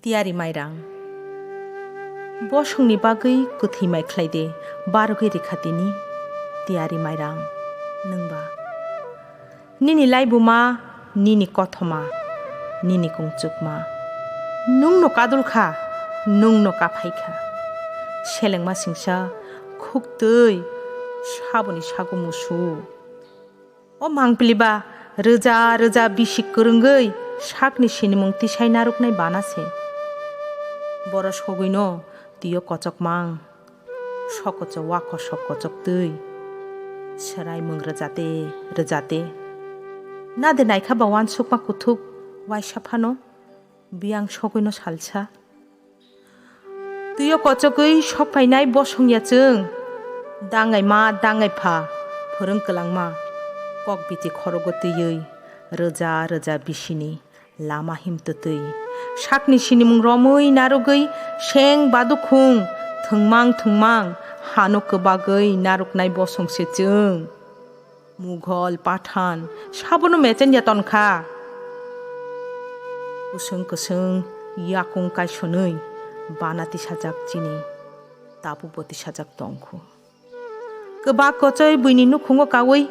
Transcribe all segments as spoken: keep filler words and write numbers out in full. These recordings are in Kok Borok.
Tiyari mairang. Bosongni bagwi kwthwi mai khlai de, barogwi rikha tini. Tiyari mairang, nwngba. Nini laibuma, nini kothoma, nini kungchukma. Nwngno kadul kha, nwngno kaphai kha. Selengma singsa, khuktwi, saboni sago musu. O mangpili ba rwja rwja bisi kwrwngwi sakni sinimung tisai narwknai bana se. Boro sogwino twiyo kochokmang, sokocho wako sok kochoktwi. Swraimung rwjate rwjate. Nade naikha ba uansukma kuthuk waisa phano biyang sogwino salsa. Twiyo kochogwi sok phainai bosong ya chwng. Dangai ma, dangai pha, phwrwng kwlangma. Kok biti khorogo twiwi, rwja rwja bisini lama him twtwi. Sakni sinimung romwi narwgwi, seng badukhung, thwngmang thwngmang, hano kwbagwi narwknai bosong se chwng. Mughal, Pathan, sabono mechen ya tonkha. Kwswng kwswng yakung kaisonwi bana tisajak chini tapubo tisajak tongkhu. Kwbak kochoi buini nukhungo kaui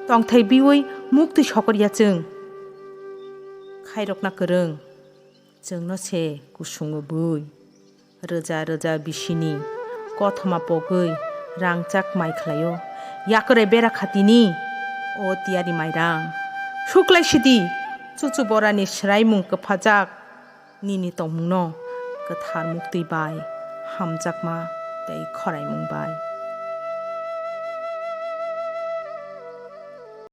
tongthai biui muktwi sokor ya chwng. Khairokna kwrwng. Chwngno se kusungo bui. Rwja rwja bisini kothoma pogwi rangchak mai khlaio. Yakre bera khatini o tiyari mairang. Suklai sidi chuchu borani swraimung kwphajak nini tongmungno kwthar muktwi bai hamjakma tei khoraimung bai.